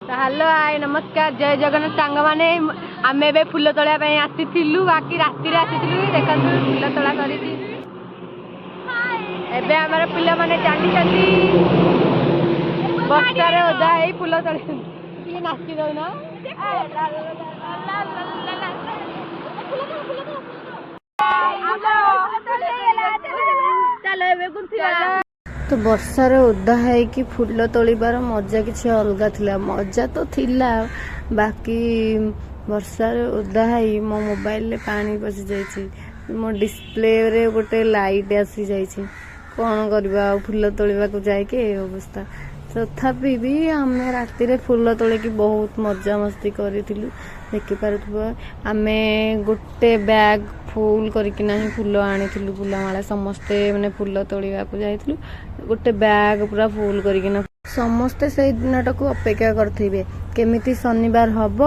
Hello, ହାଏ, ନମସ୍କାର, ଜୟ ଜଗନ୍ନାଥ ସାଙ୍ଗମାନେ। ଆମେ ଏବେ ଫୁଲ ତୋଳିବା ପାଇଁ ଆସିଥିଲୁ, ବାକି ରାତିରେ ଆସିଥିଲୁ। ଦେଖନ୍ତୁ, ଫୁଲ ତୋଳା ସରିଛି। ଏବେ ଆମର ପିଲାମାନେ ଚାଲିଛନ୍ତି, ବର୍ଷାରେ ଓଦା ହେଇ ଫୁଲ ତୋଳିଛନ୍ତି। ଟିକେ ନାଚି ଦଉନ। ଚାଲ, ଏବେ ଗୁନ୍ଥିବା। ତ ବର୍ଷାରେ ଓଦା ହେଇକି ଫୁଲ ତୋଳିବାର ମଜା କିଛି ଅଲଗା ଥିଲା। ମଜା ତ ଥିଲା, ବାକି ବର୍ଷାରେ ଓଦା ହେଇ ମୋ ମୋବାଇଲରେ ପାଣି ପଶିଯାଇଛି, ମୋ ଡିସପ୍ଲେରେ ଗୋଟେ ଲାଇଟ୍ ଆସିଯାଇଛି। କ'ଣ କରିବା ଆଉ? ଫୁଲ ତୋଳିବାକୁ ଯାଇକି ଏ ଅବସ୍ଥା। ତଥାପି ବି ଆମେ ରାତିରେ ଫୁଲ ତୋଳିକି ବହୁତ ମଜାମସ୍ତି କରିଥିଲୁ। ଦେଖିପାରୁଥିବ, ଆମେ ଗୋଟେ ବ୍ୟାଗ୍ ଫୁଲ୍ କରିକିନା ହିଁ ଫୁଲ ଆଣିଥିଲୁ, ଫୁଲମାଳ। ସମସ୍ତେ ମାନେ ଫୁଲ ତୋଳିବାକୁ ଯାଇଥିଲୁ, ଗୋଟେ ବ୍ୟାଗ୍ ପୁରା ଫୁଲ୍ କରିକିନା। ସମସ୍ତେ ସେଇ ଦିନଟାକୁ ଅପେକ୍ଷା କରିଥିବେ, କେମିତି ଶନିବାର ହବ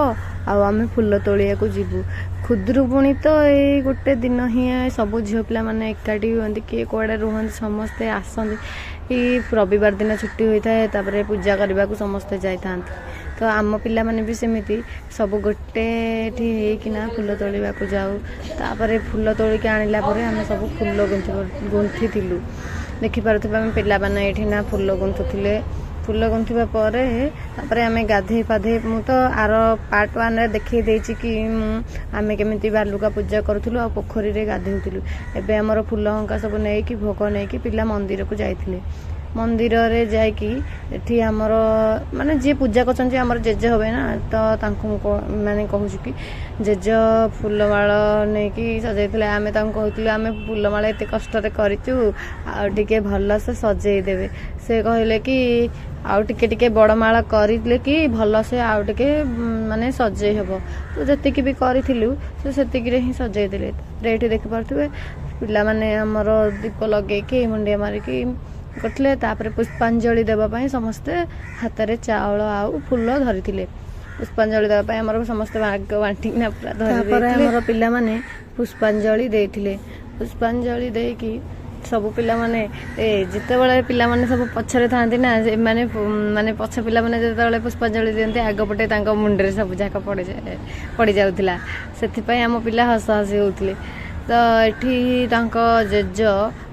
ଆଉ ଆମେ ଫୁଲ ତୋଳିବାକୁ ଯିବୁ। ଖୁଦୁରୁକୁଣୀ ତ ଏଇ ଗୋଟେ ଦିନ ହିଁ ସବୁ ଝିଅ ପିଲାମାନେ ଏକାଠି ହୁଅନ୍ତି। କିଏ କୁଆଡ଼େ ରୁହନ୍ତି, ସମସ୍ତେ ଆସନ୍ତି। ଏଇ ରବିବାର ଦିନ ଛୁଟି ହୋଇଥାଏ, ତାପରେ ପୂଜା କରିବାକୁ ସମସ୍ତେ ଯାଇଥାନ୍ତି। ତ ଆମ ପିଲାମାନେ ବି ସେମିତି ସବୁ ଗୋଟେଠି ହେଇକିନା ଫୁଲ ତୋଳିବାକୁ ଯାଉ। ତାପରେ ଫୁଲ ତୋଳିକି ଆଣିଲା ପରେ ଆମେ ସବୁ ଫୁଲ ଗୁନ୍ଥିଥିଲୁ। ଦେଖିପାରୁଥିବା, ଆମେ ପିଲାମାନେ ଏଇଠି ନା ଫୁଲ ଗୁନ୍ଥୁଥିଲେ। ଫୁଲ ଗୁନ୍ଥିବା ପରେ ତାପରେ ଆମେ ଗାଧେଇ ପାଧେଇ, ମୁଁ ତ ଆର ପାର୍ଟ ୱାନ୍ରେ ଦେଖେଇ ଦେଇଛି କି ମୁଁ ଆମେ କେମିତି ବାଲୁକା ପୂଜା କରୁଥିଲୁ ଆଉ ପୋଖରୀରେ ଗାଧେଉଥିଲୁ। ଏବେ ଆମର ଫୁଲ ହଙ୍କା ସବୁ ନେଇକି, ଭୋଗ ନେଇକି ପିଲା ମନ୍ଦିରକୁ ଯାଇଥିଲେ। ମନ୍ଦିରରେ ଯାଇକି ଏଠି ଆମର ମାନେ ଯିଏ ପୂଜା କରୁଛନ୍ତି, ଆମର ଜେଜେ ହେବେ ନା, ତ ତାଙ୍କୁ ମୁଁ ମାନେ କହୁଛି କି ଜେଜ ଫୁଲମାଳ ନେଇକି ସଜେଇଥିଲେ। ଆମେ ତାଙ୍କୁ କହୁଥିଲୁ, ଆମେ ଫୁଲମାଳ ଏତେ କଷ୍ଟରେ କରିଛୁ ଆଉ ଟିକେ ଭଲସେ ସଜେଇ ଦେବେ। ସେ କହିଲେ କି ଆଉ ଟିକେ ଟିକେ ବଡ଼ ମାଳ କରିଲେ କି ଭଲସେ ଆଉ ଟିକେ ମାନେ ସଜେଇ ହେବ। ତ ଯେତିକି ବି କରିଥିଲୁ, ସେ ସେତିକିରେ ହିଁ ସଜେଇ ଦେଲେ। ତାପରେ ଏଇଠି ଦେଖିପାରୁଥିବେ, ପିଲାମାନେ ଆମର ଦୀପ ଲଗେଇକି, ମୁଣ୍ଡିଆ ମାରିକି କରିଥିଲେ। ତାପରେ ପୁଷ୍ପାଞ୍ଜଳି ଦେବା ପାଇଁ ସମସ୍ତେ ହାତରେ ଚାଉଳ ଆଉ ଫୁଲ ଧରିଥିଲେ। ପୁଷ୍ପାଞ୍ଜଳି ଦେବା ପାଇଁ ଆମର ସମସ୍ତେ ଭାଗ ବାଣ୍ଟିକିନା ପୁରା ଧରି। ତାପରେ ଆମର ପିଲାମାନେ ପୁଷ୍ପାଞ୍ଜଳି ଦେଇଥିଲେ। ପୁଷ୍ପାଞ୍ଜଳି ଦେଇକି ସବୁ ପିଲାମାନେ, ଏ ଯେତେବେଳେ ପିଲାମାନେ ସବୁ ପଛରେ ଥାଆନ୍ତି ନା, ଏମାନେ ମାନେ ପଛ ପିଲାମାନେ ଯେତେବେଳେ ପୁଷ୍ପାଞ୍ଜଳି ଦିଅନ୍ତି, ଆଗ ପଟେ ତାଙ୍କ ମୁଣ୍ଡରେ ସବୁ ଯାକ ପଡ଼ିଯାଏ, ପଡ଼ିଯାଉଥିଲା। ସେଥିପାଇଁ ଆମ ପିଲା ହସ ହସି ହେଉଥିଲେ। ତ ଏଠି ତାଙ୍କ ଜେଜ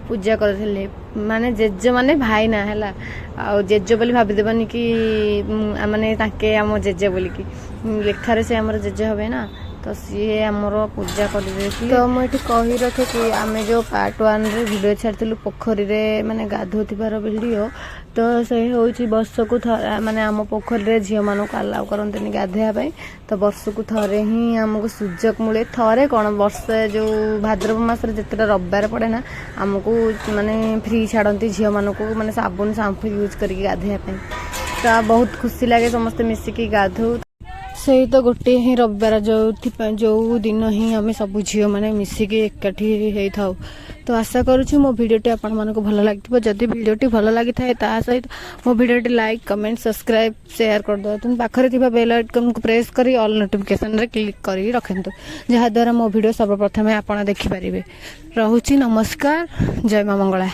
ପୂଜା କରିଥିଲେ। ମାନେ ଜେଜ ମାନେ ଭାଇନା ହେଲା, ଆଉ ଜେଜ ବୋଲି ଭାବିଦେବନି କି ମାନେ ତାଙ୍କେ ଆମ ଜେଜେ ବୋଲିକି। ଲେଖାରେ ସେ ଆମର ଜେଜେ ହେବେ ନା, ତ ସିଏ ଆମର ପୂଜା କରିଦେଇଥିଲେ। ତ ମୁଁ ଏଠି କହି ରଖେ କି ଆମେ ଯେଉଁ ପାର୍ଟ ୱାନ୍ରେ ଭିଡ଼ିଓ ଛାଡ଼ିଥିଲୁ, ପୋଖରୀରେ ମାନେ ଗାଧୋଉଥିବାର ଭିଡ଼ିଓ, ତ ସେ ହେଉଛି ବର୍ଷକୁ ଥରେ, ମାନେ ଆମ ପୋଖରୀରେ ଝିଅମାନଙ୍କୁ ଆଲାଉ କରନ୍ତିନି ଗାଧୋଇବା ପାଇଁ। ତ ବର୍ଷକୁ ଥରେ ହିଁ ଆମକୁ ସୁଯୋଗ ମିଳେ। ଥରେ କ'ଣ, ବର୍ଷେ ଯେଉଁ ଭାଦ୍ରବ ମାସରେ ଯେତେଟା ରବିବାର ପଡ଼େ ନା, ଆମକୁ ମାନେ ଫ୍ରି ଛାଡ଼ନ୍ତି ଝିଅମାନଙ୍କୁ, ମାନେ ସାବୁନ ସାମ୍ପୁ ୟୁଜ୍ କରିକି ଗାଧୋଇବା ପାଇଁ। ତ ବହୁତ ଖୁସି ଲାଗେ, ସମସ୍ତେ ମିଶିକି ଗାଧୋଉ। ସେଇ ତ ଗୋଟିଏ ହିଁ ରବିବାର, ଯେଉଁଥିପାଇଁ ଯେଉଁ ଦିନ ହିଁ ଆମେ ସବୁ ଝିଅମାନେ ମିଶିକି ଏକାଠି ହେଇଥାଉ। ତ ଆଶା କରୁଛି ମୋ ଭିଡ଼ିଓଟି ଆପଣମାନଙ୍କୁ ଭଲ ଲାଗିଥିବ। ଯଦି ଭିଡ଼ିଓଟି ଭଲ ଲାଗିଥାଏ, ତା ସହିତ ମୋ ଭିଡ଼ିଓଟି ଲାଇକ୍, କମେଣ୍ଟ, ସବସ୍କ୍ରାଇବ୍, ସେୟାର କରିଦେନ୍ତୁ। ପାଖରେ ଥିବା ବେଲ୍ ଆଇକନ୍କୁ ପ୍ରେସ୍ କରି ଅଲ୍ ନୋଟିଫିକେସନ୍ରେ କ୍ଲିକ୍ କରିକି ରଖନ୍ତୁ, ଯାହାଦ୍ୱାରା ମୋ ଭିଡ଼ିଓ ସର୍ବପ୍ରଥମେ ଆପଣ ଦେଖିପାରିବେ। ରହୁଛି, ନମସ୍କାର, ଜୟ ମା ମଙ୍ଗଳା।